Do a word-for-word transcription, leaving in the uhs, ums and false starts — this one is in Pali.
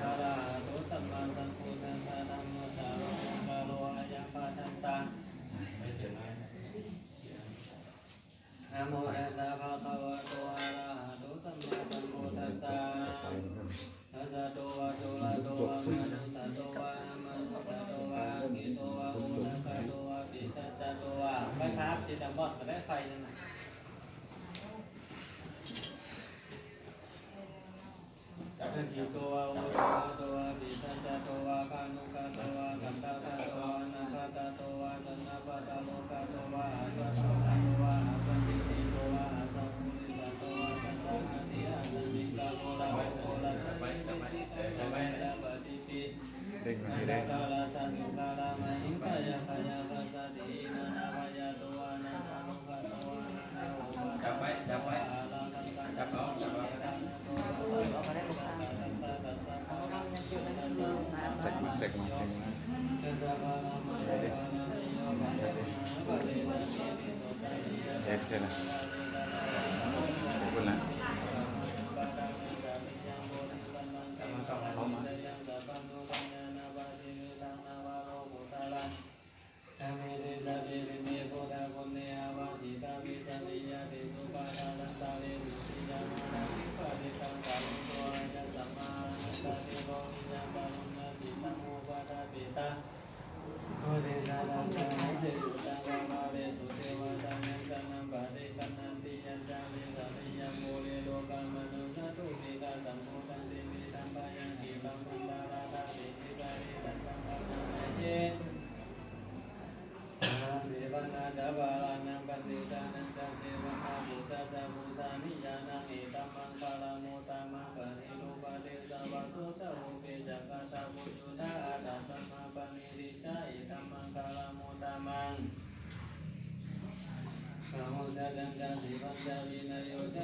arahato sammāsambuddhassa. Dhammassavanakālo ayambhadantā. Namo tassa bhagavato arahato sammāsambuddhassa. Rājato vā corato vā manussato vā amanussato vā aggito vā udakato vā pisācato vā. ไฟฟ้าสีดำบอดก็ได้ไฟนั่นน่ะ Aggito vā udakato vā pisācato vā khāṇukato vā kaṇṭakato vā nakkhattato vā janapadarogato vā asaddhammato vā asandiṭṭhito vā asappurisato vā sattā hatthi asammikapo lahukapo lassavimato vā sattā paṭipi เด้งหน่อย Asappā rājā sukarā mahiṃsā yakkhā yakkhasādī nānābhayato vā nānārogato vā nānāupaddavato vā ārakkhaṃ saṅghaṃ เสกมา เสกมา เสกมา เสกใช่ไหม ขอบคุณนะ Dhamme desa pirime buddhaguṇe āvajjitvā vijjati yadidupaddavaṃ antaresu tiyāmarattiṃ parittaṃ karonto āyasmā ānandatthero viya karuṇācittaṃ upaṭṭhapetvā koṭisatasahassesu cakkavāḷesu devatā yassāṇaṃ paṭiggaṇhanti yañca vijjati yaṃ pure rogāmanussadubbhikkhasambhūtantividhaṃ bhayaṃ khippamantaradhāpesi parittaṃ taṃ bhaṇāma he. Mahāsevanā ca bālānaṃ paṇḍitānañca sevanā pūjā ca pūjanīyānaṃ etammaṅgalamuttamaṃ. Paṭirūpadesavāso ca pubbe ca katapuññatā attasammāpaṇidhi ca etammaṅgalamuttamaṃ. Bāhusaccañca sippañca vinayo ca